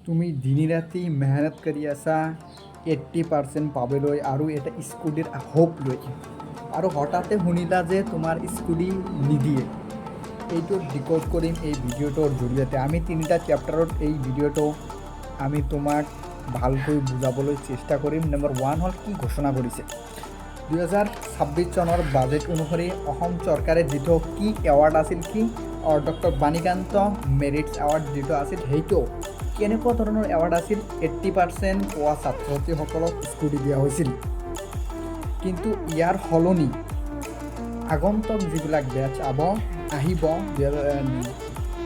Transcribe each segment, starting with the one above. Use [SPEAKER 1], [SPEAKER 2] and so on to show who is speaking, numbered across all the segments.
[SPEAKER 1] তুমি দিনে ৰাতি মেহনত কৰি আছা 80% পাবলৈ আৰু এটা স্কুটিৰ হোপ লৈ আৰু হঠাতে শুনিলা যে তোমাৰ স্কুটি নিদিয়ে। এইটো ডিক'ড কৰিম এই ভিডিঅ'টোৰ জৰিয়তে। আমি তিনিটা চেপ্টাৰত এই ভিডিঅ'টো আমি তোমাক ভালকৈ বুজাবলৈ চেষ্টা কৰিম। নম্বৰ 1 হ'ল, কি ঘোষণা কৰিছে? 2026 চনৰ বাজেট অনুসৰি অসম চৰকাৰে যিটো কি এৱাৰ্ড আছিল, কি ডক্টৰ বাণীকান্ত মেৰিটছ এৱাৰ্ড যিটো আছিল, সেইটো কেনেকুৱা ধৰণৰ এৱাৰ্ড আছিল? 80% পোৱা ছাত্ৰ ছাত্ৰীসকলক স্কুটি দিয়া হৈছিল। কিন্তু ইয়াৰ সলনি আগন্তুক যিবিলাক বেটছ আহিব,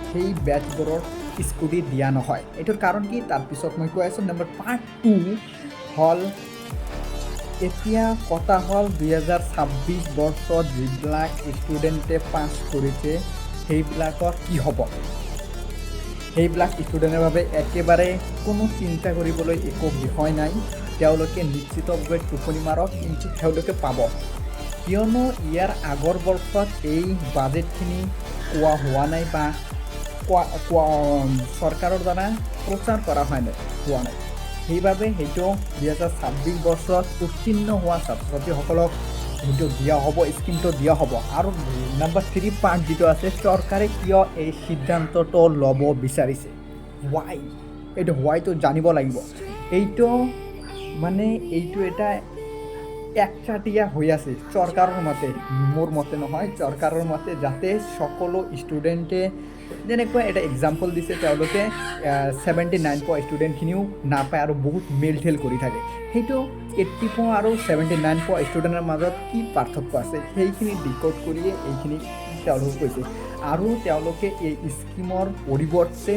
[SPEAKER 1] সেই বেটছবোৰৰ স্কুটি দিয়া নহয়। এইটোৰ কাৰণ কি, তাৰপিছত মই কৈ আছোঁ। নম্বৰ পাৰ্ট 2 হ'ল, এতিয়া কথা হ'ল 2026 বৰ্ষত যিবিলাক ষ্টুডেণ্টে পাছ কৰিছে, সেইবিলাকৰ কি হ'ব? সেইবিলাক ষ্টুডেণ্টৰ বাবে একেবাৰে কোনো চিন্তা কৰিবলৈ একো বিষয় নাই। তেওঁলোকে নিশ্চিতভাৱে টোপনি মাৰক, কিন্তু তেওঁলোকে পাব। কিয়নো ইয়াৰ আগৰ বৰ্ষত এই বাজেটখিনি কোৱা হোৱা নাই বা কোৱা কোৱা চৰকাৰৰ দ্বাৰা প্ৰচাৰ কৰা হোৱা নাই। সেইবাবে সেইটো 2026 বৰ্ষত উত্তীৰ্ণ হোৱা ছাত্ৰ ছাত্ৰীসকলক সেইটো দিয়া হ'ব, স্কিমটো দিয়া হ'ব। আৰু নাম্বাৰ 3 পাৰ্ট যিটো আছে, চৰকাৰে কিয় এই সিদ্ধান্তটো ল'ব বিচাৰিছে, ৱাই, এইটো হোৱাইটো জানিব লাগিব। এইটো মানে এইটো এটা একচাটীয়া হৈ আছে চৰকাৰৰ মতে, মোৰ মতে নহয়, চৰকাৰৰ মতে, যাতে সকলো ষ্টুডেণ্টে, যেনেকুৱা এটা এক্সাম্পল দিছে তেওঁলোকে, 79 পোৱা ষ্টুডেণ্টখিনিও নাপায় আৰু বহুত মেল ঠেল কৰি থাকে। সেইটো 80 পোৱা আৰু 79 পোৱা ষ্টুডেণ্টৰ মাজত কি পাৰ্থক্য আছে, সেইখিনি ডিক'ড কৰিয়ে এইখিনি তেওঁলোকে কৈছে। আৰু তেওঁলোকে এই স্কিমৰ পৰিৱৰ্তে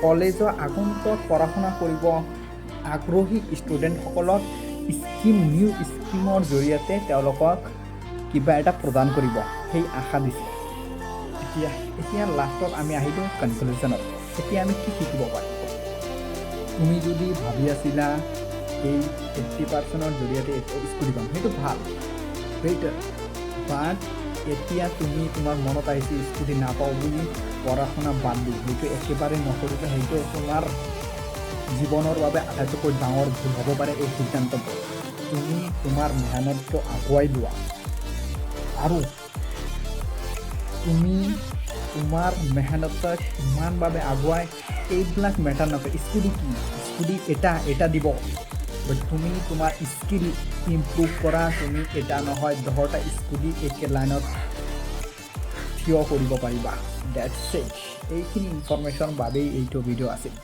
[SPEAKER 1] কলেজৰ আগন্তুক পঢ়া শুনা কৰিব আগ্ৰহী ষ্টুডেণ্টসকলক নিউ স্কিমৰ জৰিয়তে তেওঁলোকক কিবা এটা প্ৰদান কৰিব, সেই আশা দিছে। এতিয়া লাষ্টত আমি আহিলোঁ কনক্লুজনত। এতিয়া আমি কি শিকিব পাৰিম? তুমি যদি ভাবি আছিলা এই 80%ৰ জৰিয়তে স্কুটি পাম, সেইটো ভাল, বেটাৰ। বাট এতিয়া তুমি তোমাৰ মনত আহিছে স্কুটি নাপাওঁ বুলি পঢ়া শুনা বাদ দি, সেইটো একেবাৰে নকৰিবা। সেইটো তোমাৰ জীৱনৰ বাবে আটাইতকৈ ডাঙৰ ভুল হ'ব পাৰে এই সিদ্ধান্তটো। তুমি তোমাৰ মেহনতটো আগুৱাই লোৱা আৰু তুমি তোমাৰ মেহনতক ইমানভাৱে আগুৱাই, এইবিলাক মেটাৰ নকৰে। স্কুটি কি, স্কুটি এটা এটা দিব, বাট তুমি তোমাৰ স্কিল ইম্প্ৰুভ কৰা। তুমি এটা নহয়, 10টা স্কুটি একে লাইনত থিয় কৰিব পাৰিবা। That's it. এইখিনি ইনফৰমেশ্যন বাবেই এইটো ভিডিঅ' আছিল।